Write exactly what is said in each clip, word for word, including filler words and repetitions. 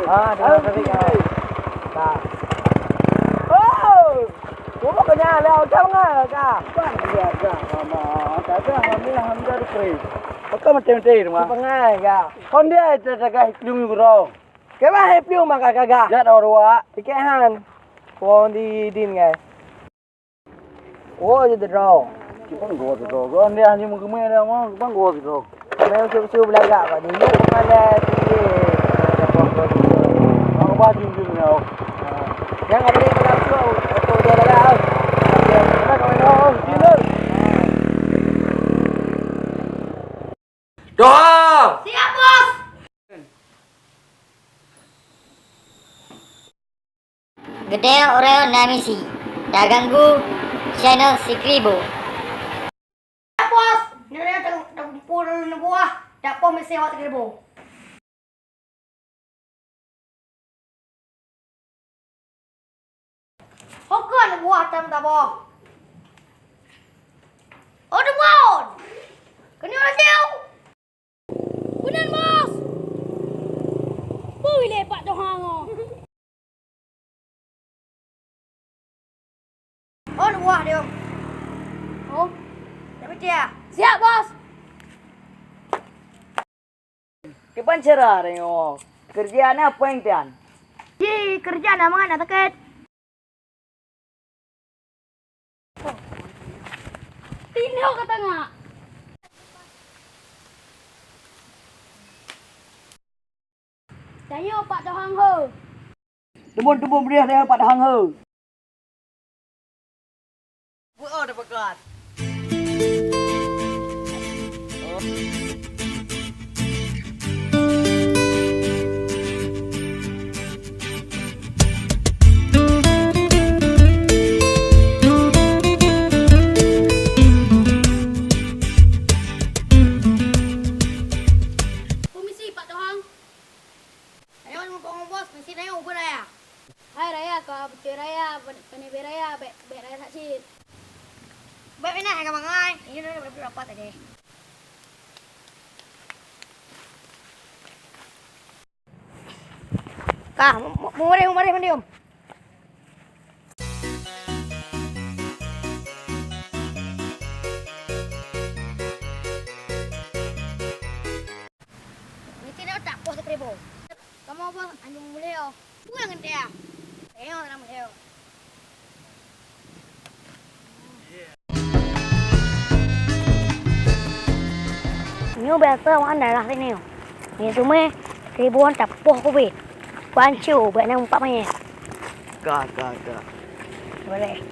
Ah, dengar tadi, ah. Ka. Oh! Kamu kena lah, macam mana, Kak? Bukan dia, Kak. Mama, Kak, Kak, Mami, Hamzah, Dukri. Maka mati-mati rumah. Pengai, Kak. Kon dia itu, Kak, Kak, Iklung Gurau. Kemah Iklung maka, Kak, Kak? Dia ada ruak. Tiket han. Kau di din, guys. Oh, je teudoe. Kiban goe teudoe. Goe ndeh hana meukeumè dah mah, kiban goe teudoe. Meusu-su beulagak bak jih. Yuk pengalai tinggi. Bang ubah jing-jing nyoe. Nyang ka bri peugah su, tu dia lagak. Dia kena kau nyoe, jing tu. Doa! Siap, Bos! Geutanyoe uroe na misi, taganggu channel Sikribo. Bos, nyoe ta-, takumpul neubuah, tapoh misi awak Sikribo. Hokon buah tam taboh. Oh, deungon! Keunoe laju! Bunan, Bos! Peue ilée Pak Tohang oh! Oh, luwah dia. Oh. Tak percaya? Siap, Bos. Kiban cara tanyoe? Keureuja na péng pian. Ji, keureuja na mangat na sakét. Tinoe ka tangak. Tanyoe Pak Tohang ho. Teumbon-teumbon beudiah tanyoe Pak Tohang ho. Beuo teupeugah. Permisi, Pak Tohang. Ayo, mumpung bos, meusti nyoe ubé raya. Hai raya, ka beutôi raya, pane-, panibée raya, bék, bék raya that cit. Bék minah ka bangai. Iya, udah, udah, udah, rapat aja. Ka, mu-, mu-, murih, murih, mandium. Niti na tak poh seribu. Kamu apa? Anjing mulai oh. Pulang nanti ya. Ayo, orang mulai oh. Nyoe biasa awak daerah sini. Nyoe semua seribuan tak poh kubit. Pancu buat nang empat mayat. Ka, ka, ka. Boleh.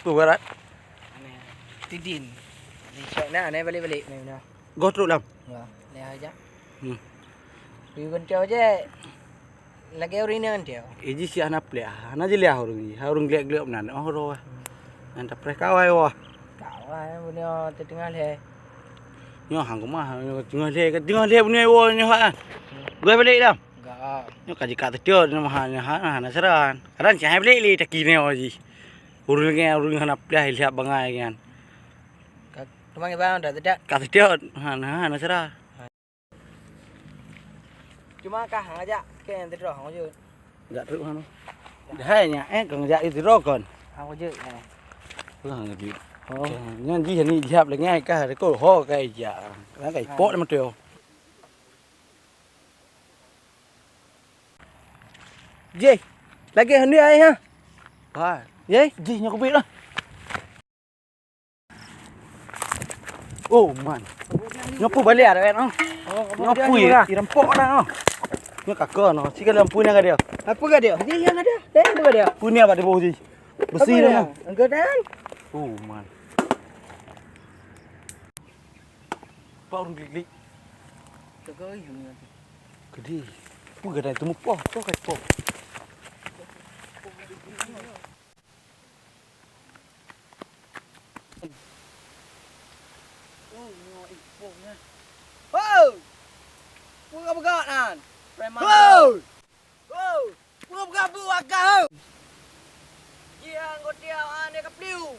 Peue barat? Aneh. Tidin. Di cok na, aneh balik-balik na. Goh trok lam? Ya, leh aja. Hmm. Pi guncoe je. Lagèe ureueng inong teuh. Eh, jih si hana pliah, hana jiliah ureueng jih, ureueng glek-glek meunan, oh, roh. Nyan tapreh kawai wah. Kawai, bunoe teuteungoh lhèe. Nyoe hang keumah, nyoe teungoh lhèe, teungoh lhèe bunoe woe nyoe ha. Goi balek dah. Enggak. Nyoe ka jikak teucot nyoe ha, nyoe ha, hana seran. Kadang cahai balek lé taki nyoe jih. Ureueng nyan, ureueng hana pliah lihat bangai nyan. Ka, teuma bang dah tidak. Ka teucot, hana, hana seran. Cuma kah ngajak ke nyang teudoh ngajak. Jak trok hano. Hai nyak eh kong jak itu rokon. Aku je. Pulang lagi. Oh, nyan jih ni jihab lengai kah rekor ho kai jak. Kan kai pot mah tu. Jih. Lagi handi ai ha. Ha. Jih. Jih nyoe kubit lah. Oh man. Nyoe pun balik dah kan. Oh, nyoe pun irempok dah. Nyoe kakak noh. Sika lampu ni ka dia. Apa ka dia? Dia yang ada. Dia apa ka dia? Punya bak deboh ji. Besi dah. Enggak dah. Oh man. Pak urang klik-klik. Kedi. Apa ka dah temu poh, poh ka poh. Oh, nyoe ipong nyan. Ho! Peue ka peugah nan? Preman. Ho! Ho! Peue ka peugah buet ka, ho? Jihan gotiau ane ka pliu.